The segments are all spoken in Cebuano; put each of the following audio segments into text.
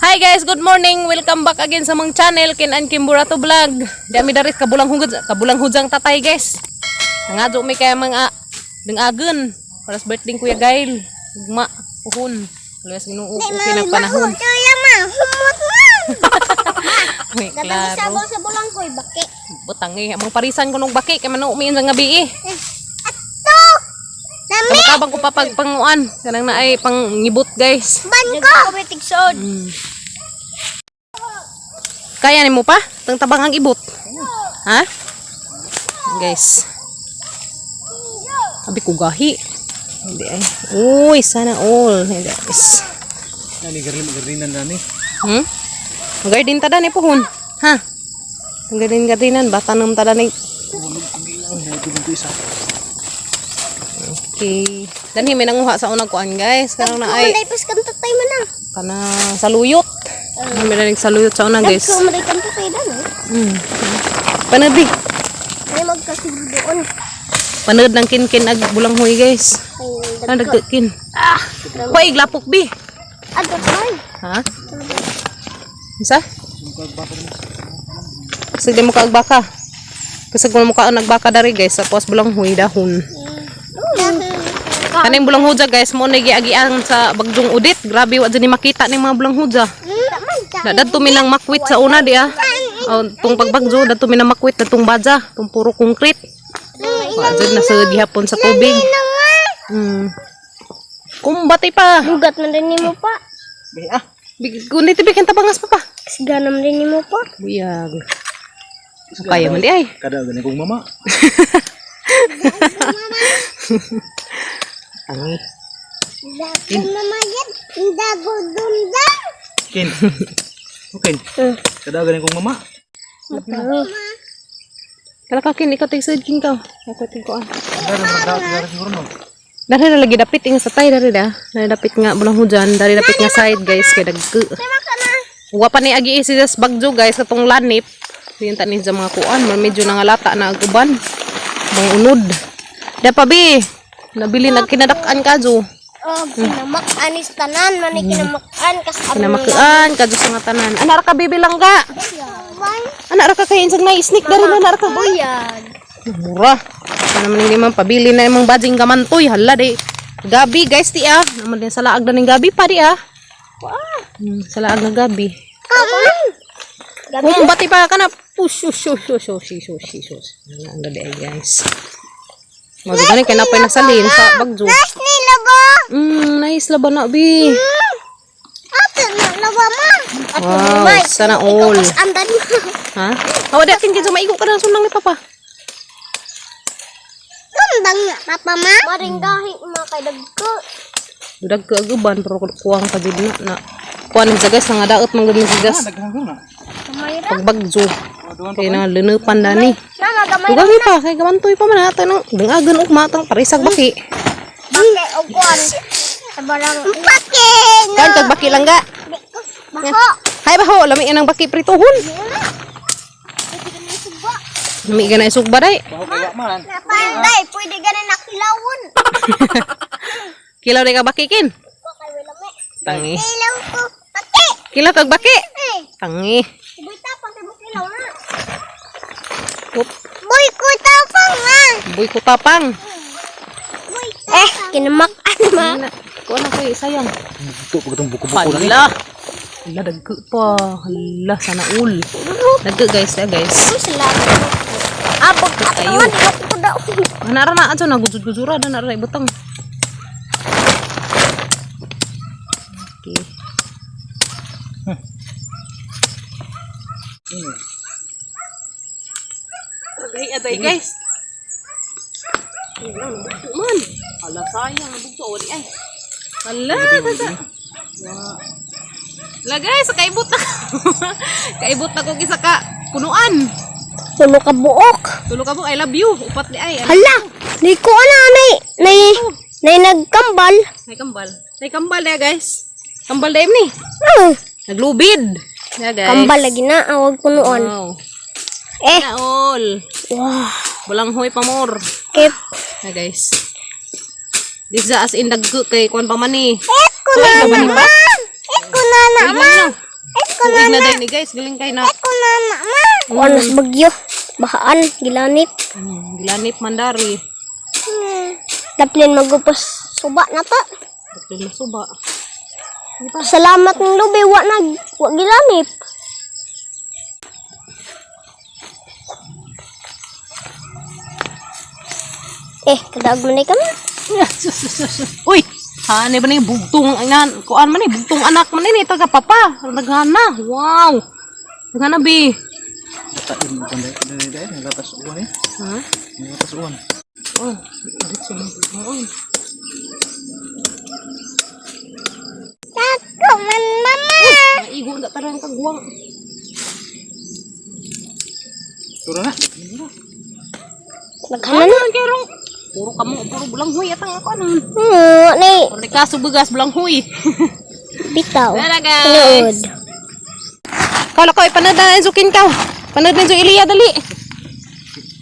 Hi guys, good morning. Welcome back again sa among channel Kin-an Kimburato Vlog. Dami daris kabulang hugad, kabulang hudzang tatay, guys. Nangadyo mi kaya mga dengagen para sa birthday Kuya Gail. Ugma puhon. Luwas Ginoo, okay na panahon. Kaya ma, humot man. Uy, klaro. Sabol sa bulang ko'y baki. Butang eh, among parisan ko nung baki kay man umiin sa gabi eh. Ato! Nami! Kabang ko pa pagpanguan kanang naay pangibot, guys. Ban ko! Tigsod. Kaya nimo pa? Tang tabang ang ibot. Ha? Guys. Abi ko gahi. Hindi ay. Uy, sana all. Hey, guys. Nani garin garinan nani. Garden ta ni puhon. Ha? Ang garden gardenan bata nang tada ni. Isa. Okay. Danhi may nanguha sa unang kuan, guys. Kanang na ay Kumanday pas kang tatay man ah. kana saluyot. May nanig saluyot sa una, guys. Kumanday kang tatay dan eh. Panod di. Ay magkasiguro doon. Panod ng kinkin ag bulanghoy, guys. Ay, Ano nagkin? Ah. Kuy glapok bi. Ato tay. Ha? Isa? Kasi di mo kaagbaka. Kasi kung mo ka nagbaka dari, guys, sa pos bulanghoy dahon. Kaning bulang huja, guys, mo na giagian sa bagjong udit. Grabe wa dyan ni makita ning mga bulang huja. Na dadto mi nang makwit sa una di ah. Oh, tung pagbagjo dadto mi nang makwit datong baja, tung puro concrete. Wa dyan nasa gihapon sa tubig. Kumbati pa. Bugat man din nimo pa. Ah, Kundi tibi kanta bangas pa pa. Siganam din nimo pa. Buyag. Kaya man di ay. Kada gani kong mama. Tangi. Dago mamayan. Dago dundang. Kin. Okay. Kada gani kong mama. Kala ka kin ikaw tig king ka. Ako tig ko ah. Dari magdaot dari siguro no. Dari na lagi dapit inga sa tay dari da. Dari dapit nga bulang hujan, dari dapit nga side, guys, kay dagko. Wa pa ni agi si das bagjo, guys, katong lanip. Diyan ta ni sa mga kuan, man medyo nangalata na ang uban. Mga unod. Da pa bi. Nabili nag kinadak-an kadyo. Oh, kinamak-an is tanan, man kinamak-an kas Kinamakaan kadyo sa nga tanan. Ana ra ka bibi langga. Ana ra ka kay insang na sneak dari na ra ka. Buyag. Mura. Ano naman hindi man pabili na imong bajing gamantoy. Hala di. Gabi, guys, di ah. Naman din sa laag na ning gabi pa di ah. Sa laag na gabi. Kung bati pa ka na. Push, shush, shush, shush, shush, shush, shush, shush. Ano ang gabi ay, guys. Magagani kay napay nasalin sa bagjo. Nice ni labo. Nice laban na bi. Ato na labo ma. Ato Wow, sana all. Ikaw kas andan. Ha? Awa di akin kinsa maigo ka na sunang ni papa. Dundang nga papa ma. Maringgahi ma kay dagko. Dudag ka aguban pero kuwang ka jud na na. Kuan ni guys nga daot man gud ni si Jas. Daghan ko na. Gamay ra. Pagbagjo. Duan Kay na lunupan dani. Mama gamay. Ugang pa kay gamantoy pa man ato nang dangagan ugma tang parisag baki. Bake og kuan. Sa barang. Bake. Kan kag baki lang ga. Bako. Hay baho lami nang baki prituhon. Lami ka na isugba day. Baho kay wa man. Panday, pwede ka na nakilawon. Kilaw day ka baki kin. Bakay wala me. Tangi. Kilaw ko. Bake. Kilaw kag baki. Eh, Tangi. boy tapang kay mo kilaw na. Oop, Boy ko tapang nga. buy ko tapang. Eh, kinamak-an ma. Ana, kuan ako eh, sayang. Ito pag itong buko-buko na ni. Hala. Hala, dagko pa. Hala, sana all. Dagko, guys, ah, guys. Uy, salamat. Abog Kayo. atuan, ko daw. Ana ra na adto na gujud-gujura na ra ibutang. Okay. Aday, aday, guys. Ay, lang, nabugto man. Hala, sayang, nabugto. Wali ay. Hala, tata. Hala, guys, kaibot na. Kaibot na kog isa ka punuan. Tulo ka buok. Tulo ka po, I love you. Upat ni ay. Hala, di ko ana nay nay nay nagkambal. Nay kambal. Nay kambal na, guys. Kambal na ni. Naglubid. Ya, guys. Kambal lagi na awag punuan. Wow. Eh, Na all. wow. Walang hoy pa more. Kip. Ya, guys. This is as in dagko kay kuan pa man ni. Eh, ko na Ay, na ma. Eh, ko na na ma. Tubig na dahil ni guys, galing kay na. Kuan mas bagyo. Bahaan, gilanip. Gilanip mandari. Daplin magupos suba na ta. Daplin na suba. Salamat ng lubi, wa nag wa gilanip. Eh, kadaog man ni kami. Uy, hani ba na yung bugtong inan, kuan man ni bugtong anak man ni taga papa. Naghana. Wow. Naghana bi. Tain mo kanday kanday dai nagatas uwan eh. Ha? Nagatas uwan. Oh, dito sa mga. Tako man mama. Naigo na tarang kagwang. Turo na. Naghana na. Ano kay puro kamo, puro bulanghoy atang ako ano. Ni Puro ni kaso bugas bulanghoy. bitaw. Tara guys. Tinuod. Kala ko ipanood na zukin ka. Panood na Iliya dali.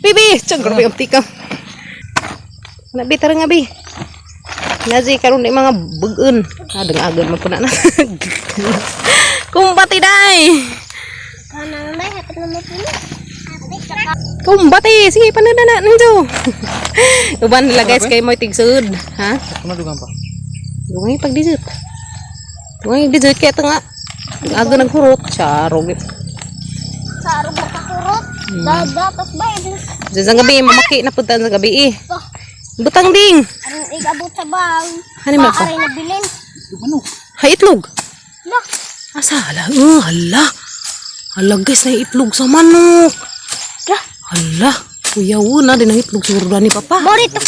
Bibi, tsang grabe ang tika. Nabi tara nga bi. Nazi karon di mga bug-un. Ah, dangagon man puna na. Kumbati day. Kanang day hapit na mo. Kumbati, sige panood na na ninjo. Uban nila guys kay mo'y tigsud, ha? Ako na dugang pa. Dungay pag dessert. Dungay dessert kaya ito nga. Aga naghurot, charo. Sa arog makakurot. Dada tas bay. Diyan sa gabi, mamaki na punta sa gabi eh. Butang ding. Aron igabot sa bang. Hani man pa? Aray na bilin. Ano? Hay itlog. La. Asa hala? Oh, hala. Hala guys, na itlog sa manok. La. Hala. Kuya na din ang itlog siguro na ni papa. Morito.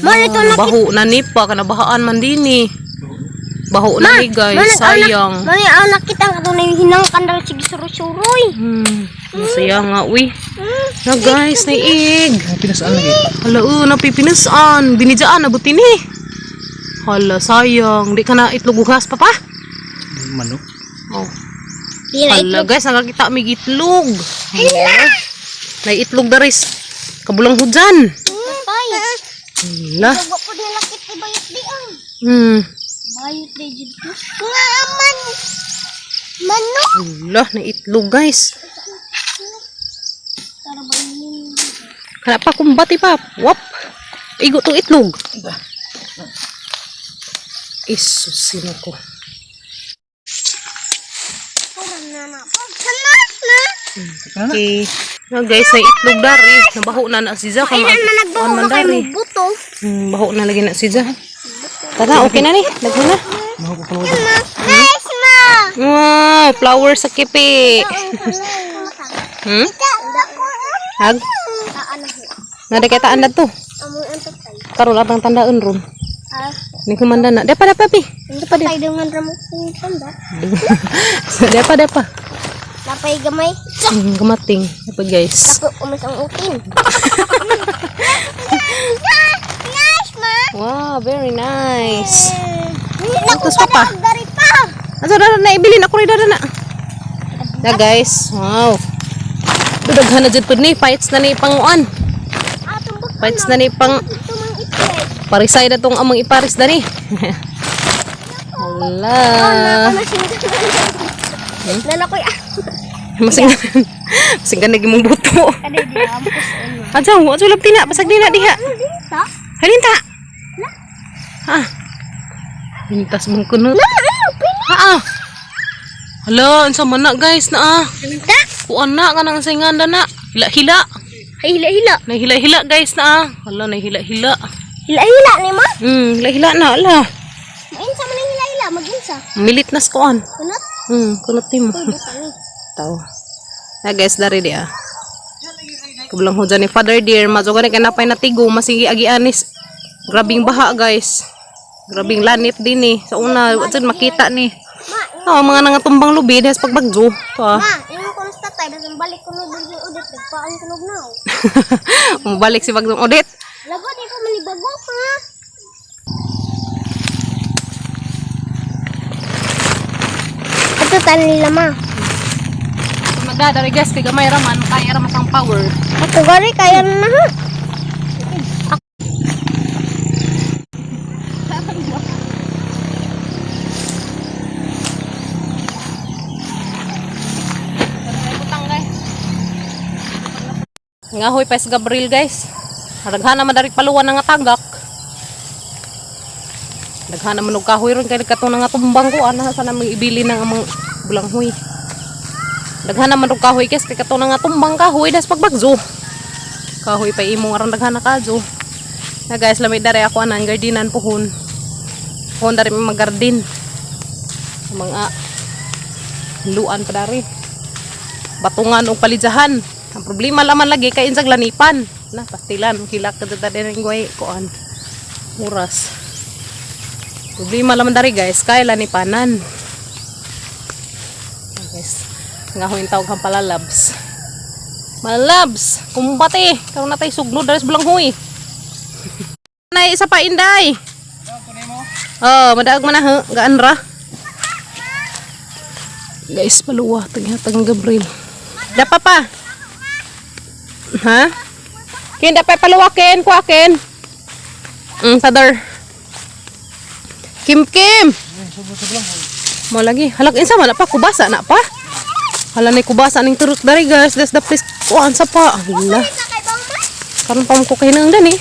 Morito na. Baho na ni pa, kanabahaan man din eh. Baho na ni guys, sayang. Mani ang nakita ang kato na yung hinangkan dahil sige suroy-suroy. Masaya nga, uy. Na guys, naiig. Ang pinasaan lagi. Hala, oh, napipinasaan. Binidjaan, abutin eh. Hala, sayang. Di ka na itlog ugas, papa? Manok. Oh. Di na Hala, guys, nakakita may itlog. Hala. May itlog daris. Kabulang hujan. Patay. Hala. Wa po nila kit ibayot di ang. Bayot di jud ko. Nga man. Manok. Hala, na itlog, guys. Tara ba yun? Kaya pa, kumbati pa. Wap. Igo tong itlog. Isus, sino ko. Tara na na. Sanas na. Okay. Na guys, na itlog dari. Nabaho na na si Zach. Kailan man nagbaho Kuan man na kayo dari. buto. Baho na lagi na si Zach. Tara, okay na ni. Daghan na. Nice ma. Wow, flower sa kipi. Hag? Nadakaitaan na to. Amoy ang tatay. Karon atang tandaan ron. Ah, Ni kumanda na. Depa depa pi. Depa di. Dengan ramo kong tanda. Depa depa. Napay gamay. Kamating. Depa guys. Dako umas ang ukin. Nice ma. Wow, very nice. Naku Tapos pa pa. Dari pa. Asa na na ibilin ako rin na. Na guys. Wow. Daghan na jud pud ni fights na ni panguan. Atong baka Fights na ni pang ito mang itlog. parisay na tong among iparis dani. Hala. Nana ko'y Masing masing ganag imong buto. Kada di ampos ano. Adyaw, adyaw labti na, basag di na diha. Dinta. Halinta. Ha. Hintas mong kunot. Ha. Ah. Hala, unsa man na guys na ah. Dinta. Kuan na kanang sa nganda na. Hila-hila. Ay hila hila. Nahila-hila guys na ah. Hala, nahila-hila. Hila hila ni ma. Hila-hila na ala. Mainsa man ang hila hila maginsa. Milit na sa kuan. Kunot. Kunot nimo. Uy, butang ni. Tao. Na guys, dari di ah. Kabulang ho dyan ni Father dear, madyo gani kay napay natigo, masigi agi anis. Grabing baha guys. Grabing lanit din eh. Sa una, wa dyan makita ni. Ma, Oh, mga nangatumbang lubi dahil sa pagbagyo. Ito ah. ma, ingon ko na sa tatay dasan balik ko nog diri udit nagpaon ko nog now. Bumalik si Bagdong Odette. Lago di ko manibago ha. Ito tan nila ma. Magdadari guys, kay gamay raman, kaya raman sang power. Ato gari kaya na ha. Ngahoy pa sa Gabriel, guys. Daghan naman dari paluwan nga tagak. Daghan naman og kahoy ron kay katong nga tumbang ko ana sa namang ibili ng amang bulanghoy. Daghan naman og kahoy, guys, kay katong nga tumbang kahoy das pagbagzo. Kahoy pa imong aron daghan na kadyo. Na guys, lamig dere ako anan gardinan puhon. Puhon dari may magardin. Mga luan pa dari. Batungan og palidyahan. Ang problema laman lagi kay insag lanipan. Na pastilan kilak ka dada din goy kuan. Oras. Problema laman dari, guys, kay lanipanan. Ah, guys, nga huwing tawag ang palalabs. Malabs, kumbate. Karon na tayo sugnod dari sa bulanghoy. Nay, isa pa, Inday. Oh, madaag man na ha, gaan ra. Guys, paluwa taghatag Gabriel. Dapa pa. Ha? Kin dapat paluwakin, kuakin. Father. Kim Kim. Mo lagi. Halak insa man na pa kubasa na pa. Hala ni kubasa ning turot dari, guys. That's the place kuan sa pa. Hala. Karon pa mo ko kahinang dani.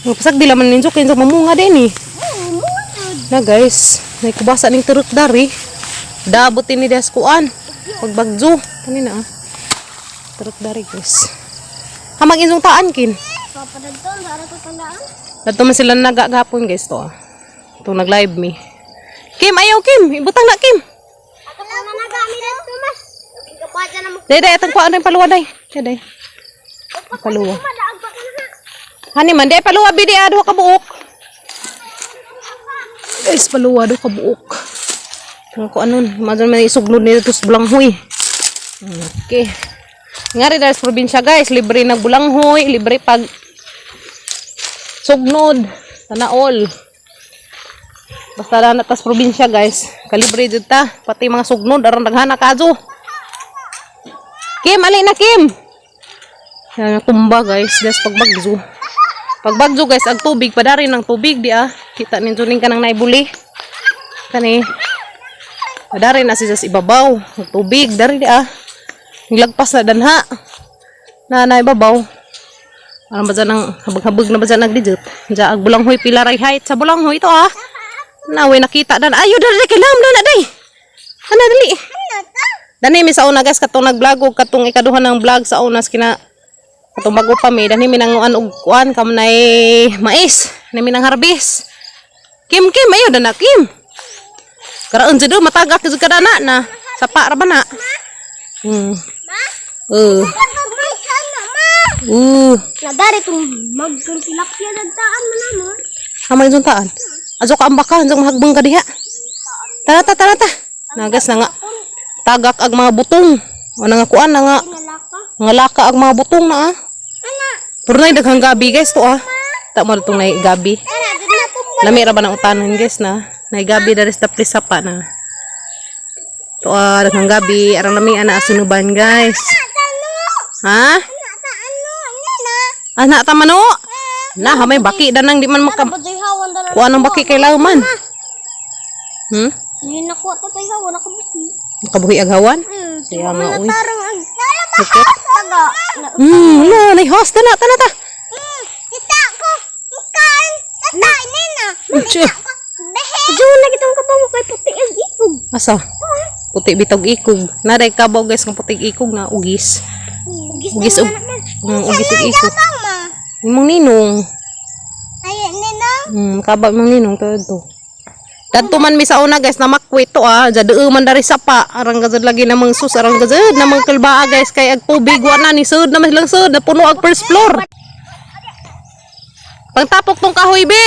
Pasag di laman ninyo kay mamunga din eh. Na guys, may kubasa ning turot dari. Dabot ini des kuan. Pagbagzo. Kanina ah. Turot dari, guys. Hamag insong taan kin. Papadagton, para ko tandaan. Dato man sila nagagapon, guys, to ah. Itong nag-live me. Kim, ayaw Kim. Ibutang na, Kim. Ako na nagami dito, mas. Kapata na mo. Day, day, atang kuan rin paluwa day. Day, day. Paluwa. Madaag pa ka na. Hani man, day paluwa bidi ah, duha ka buok. Guys, paluwa duha ka buok. Ang ko anon, imagine man isugnod nito sa bulanghoy. Okay. Nga rin dahil sa probinsya, guys, libre na bulanghoy, libre pag sugnod, sana all. Basta na tas probinsya, guys, kalibre dito ta, pati mga sugnod, aron daghana kadyo. Kim, ali na Kim. Yan, tumba, guys, das pagbagzo. Pagbagzo, guys, ag tubig padari ng tubig di ah. Kita ninyo ning kanang naibuli. Kani. Padari na siya sa ibabaw, ang tubig dari di ah. Nilagpas na danha. Na naibabaw. Ano ba dyan ang habag-habag na ba dyan nagdijot? Diyan ag bulanghoy pila ray height sa bulanghoy ito ah. Naway nakita dan. Ayo dali kay lam na day. Ana dali. Dani mi sa una, guys, katong nag-vlog og katong ikaduha ng vlog sa una kina katong bago pa mi dani mi nanguan og kuan kam nay mais. Dani mi nang harbis. Kim Kim ayo dana Kim. Karaon jud matagak jud kadana na. Sapa ra ba na? Nagari itong magkuntilapya nagtaan mo na mo. Hamay yung taan. Azo ka ambaka, anjang mahagbang ka diha. Tara ta, tara ta. Nagas na nga. Tagak ag mga butong. O nga kuan na nga. Nalaka. Nga laka ag mga butong na ah. Pero na daghang gabi, guys, to ah. Ta mo itong nay gabi. Tara, dito na tumba. Lami ra ba ng utanon, guys, na. Nay gabi dari sa place pa na. To ah, daghang gabi arang lami ana asinuban, guys. Ha? Ano? Nina. Ana ta mano? Na hamay baki danang di man maka Bajoy hawan dala. kuan ang baki kay lauman. Nina ko ta tayo hawan ako buhi. Nakabuhi aghawan? Siya nga, uy. Tarong ang okay. Taga. Na, nay host na, tana ta. Kita ko. Kain. Tata nina. Tsu. Behe. Diyo na kitang kabaw kay puti ang ikog. Asa? Puti bitog ikog. Naday kabaw, guys, ng puti ikog na ugis. Ugis Ugis og ugis og ikog. ma. Imong ninong. Ay nina. Kabaw imong ninong to to. Dadto man mi sa una, guys, na makwit to ah. Jadoo man dari sapa. Arang gazad lagi namang sus, arang gazad namang kalbaa, guys, kay ag tubig wa na ni sud na silang sud na puno ag first floor. Pangtapok tong kahoy be.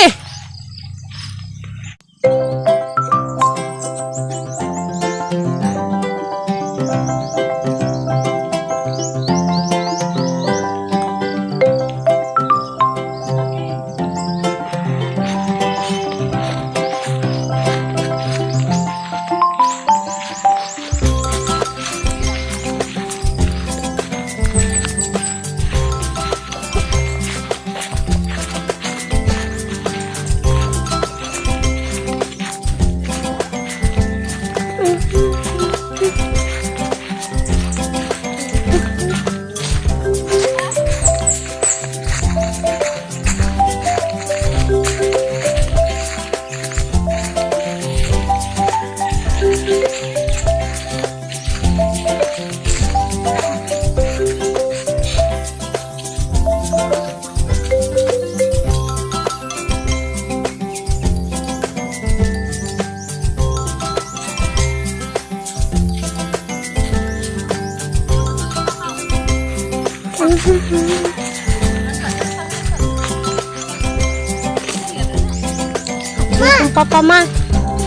Ma, papa ma.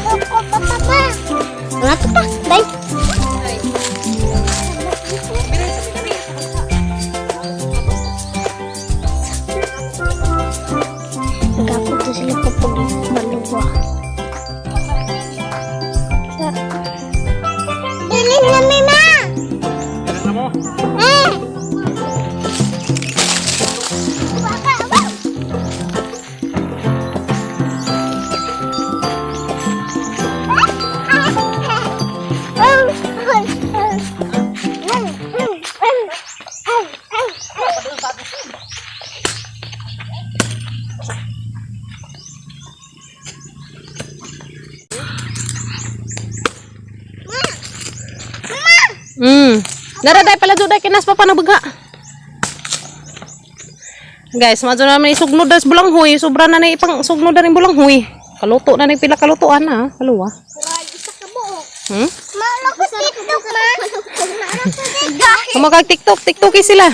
Papa, papa ma. Wala to pa. Bye. Nagapot na sila kapag maluwa. Bilin na mi ma! Ano mo? Eh! Baka, ba? Dara day pala juday kinas pa panabagha. Guys, madyo naman isugnod das bulanghoy. Sobra na na ipang sugnod na rin bulanghoy. Kaluto na rin pila kalutuan na. Kaluwa. Isa ka buok. Hmm? Maula ko TikTok, ma. Maula ko TikTok. Kumakag TikTok, TikTok eh sila.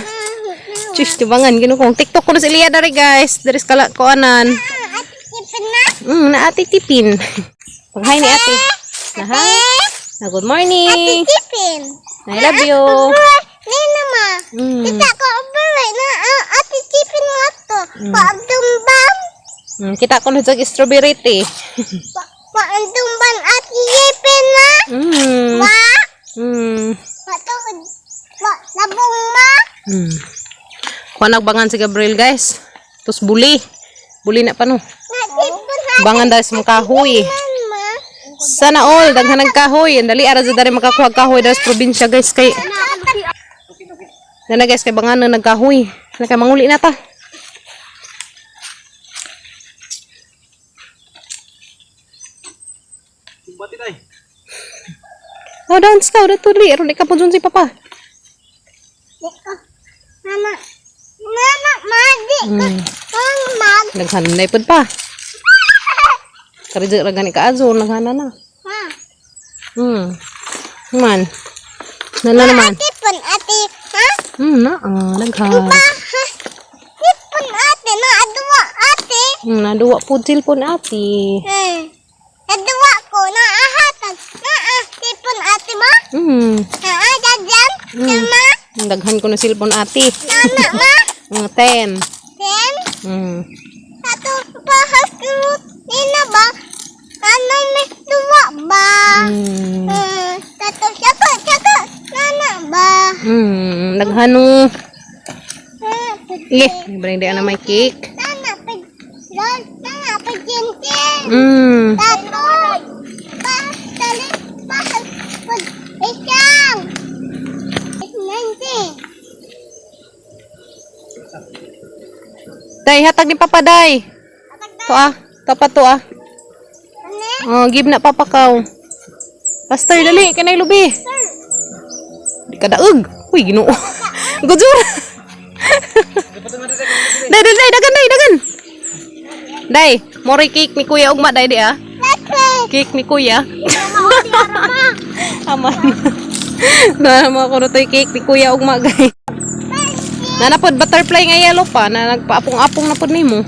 Chus, tibangan ginukong TikTok ko na si Lia dari guys. Dari sa kuanan. Ate Tipin na. Na ate Tipin. Pag-hi ni ate. Na hi. Na good morning. Tipin. I love you. Nina ma. Kita ko ubere na ah, ate Tipin nga to. Paagdumbang. Kita ko na sa strawberry tea. Paagdumbang ate Tipin na. Ma. Patungod. Ma. Labong ma. Kuha nagbangan si Gabriel guys. Tapos buli. Buli na pa no. Na tipon ha. Bangan dahil sa mga kahoy. Ma. Sana all, daghan ng kahoy. Ang dali, ara sa dari makakuha kahoy dahil sa probinsya guys. Kay, na guys, kay bangan na nagkahoy. Na kay manguli na ta. Bati tay. Oh, dance ka. Udah tuli. Aron di ka po dun si papa. Mama. Mama, ma, di ko. Mama. Daghan na ipod pa. Karidyo ra gani ka azo, naghana na. Ma. Man. Nana naman. Tipon ate, ha? Na, ah, daghan. Pa, ha? Tipon ate, na aduwa ate. Naduwa po cellphone ate. Aduwa ko, na ahatag. Na ah, tipon ate mo? Na ah, jajan? Ma? Daghan ko na cellphone ate. Nana ma? 10. 10? Ato pahas nina ba? Ano may duwa ba? Tato, tsaka, tsaka, nana ba? Daghan no. Pag- Eh, libreng di na may cake. Nana, pag, lol, nana, pag jintin. Tato, pa, tali, pa, pag, isang. 19. Day, hatag ni Papa Day. To ah. To pa to ah. Ano? Oh, give na Papa kaw. Pastor, dali. Kanay lubi. Di ka daog. Uy, ginoo. Gujur. Day, day, day, dagan, day, dagan. Day, more cake ni Kuya Ugma, day, di ah. Laki. Cake ni Kuya. Aman. Na mo ako to'y cake ni Kuya Ugma, guys. Nanapod butterfly nga yellow pa na nagpaapong-apong na pod nimo.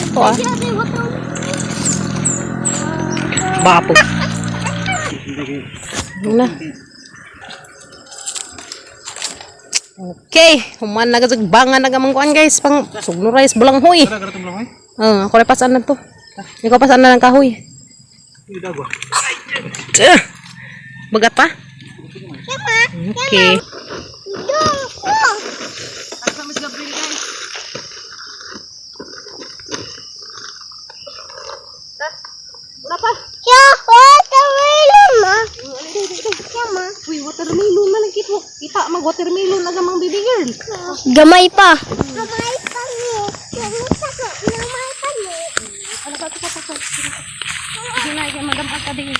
Ito ah. Bapo. Ano na. Okay, human na kasag bangan na gamang kuan guys pang sugno rice bulanghoy. Tara, garatong lang ay. Ako rin pasaan na to. Ikaw pasaan na ng kahoy. Hindi dagwa. Tsk! Bagat pa? Okay. Dong ko. Wala pa. Ya, watermelon ma. Ya ma. Uy, watermelon man ang kita. Kita mag watermelon na gamang baby girl. Gamay pa. Gamay pa ni. Gamay pa ko. Gamay pa ni. Ano ba ito pa Sige na, kay madam ka din.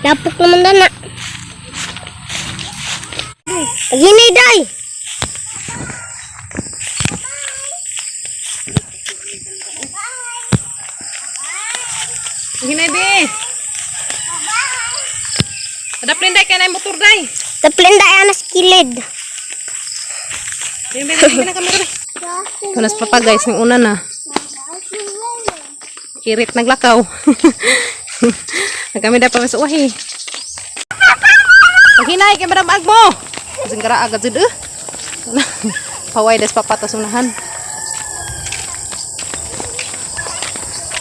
Lapok naman na na. Paginay day. nay. Taplin da anas kilid. Bin, bin, bin, bin, kamera. Kunas papa guys, ng una na. Kirit naglakaw. Nagkami dapat sa uwahi. Paghinay kay madam agmo. Singgara agad jud eh. Paway des papa tas unahan.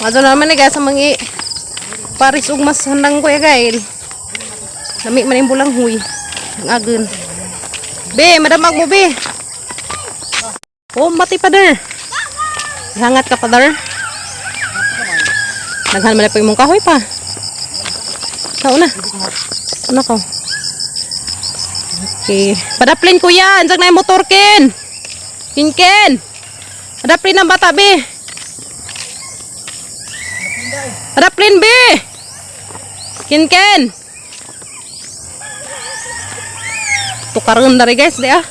Mazo naman ni guys ang mga Paris ug mas handang ko ya gail. Lami man yung bulang huy. Ang agon. Be, madam agmo be. Oh, mati pa der. Ihangat ka pa der. Daghan man na po imong kahoy pa. Sao na? Ano ko? Okay. Padaplin kuya, anjag na yung motor ken. Kin ken. Padaplin ang bata be. Padaplin be. Kin ken. Tukaron dari guys di ah.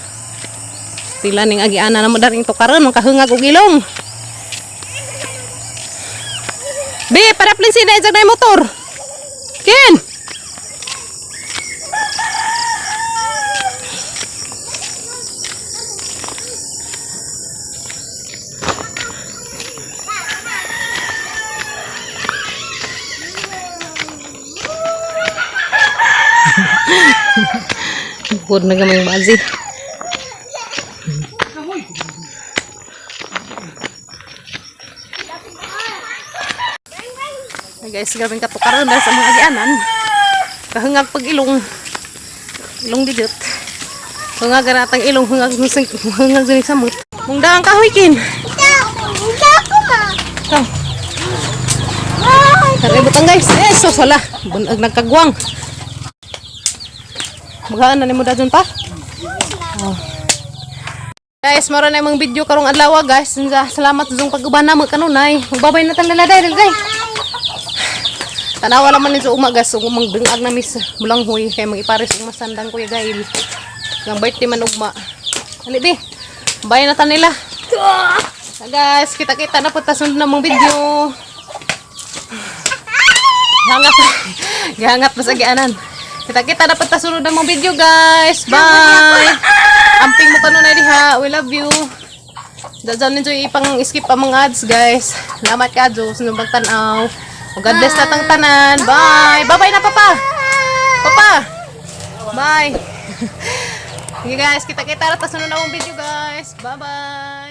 Pila ning agiana na mo daring tukaron makahungag og ilong. Be, padaplin si na na yung motor. Ken. Bukod na gamay bazi. Ay guys, grabing katukaran dahil sa mga agianan. Kahangag pag ilong. Ilong didot. Hangag na atang ilong, hangag hangag din samot. Mong daang kahoy kin. Ikaw ko ma. Ikaw. Taray butang guys. Eh, sus wala. Bunag nagkagwang. Maghaan na nimo dadyon pa. Oh. Guys, maro na imong video karong adlaw guys. Salamat sa pag-uban namo kanunay. Magbabay na tan laladay, laladay. Tanawa naman ni sa umaga so umang dungag na mis mulanghoy kay mangipares ug masandang kuya gail. Ang birthday man ugma. Ali bi. Bay na tan nila. Na guys, kita-kita na po ta sunod na mong video. Hangat. Gihangat pa sa gianan. Kita-kita na po ta sunod na mong video guys. Bye. Amping mo kanunay diha. We love you. Dadyan ninyo ipang skip ang mga ads guys. Salamat ka Diyos nung pagtanaw. God bless natang tanan. Bye. Bye-bye na papa. Papa. Bye. Sige guys, kita-kita na ta sunod na mong video guys. Bye-bye.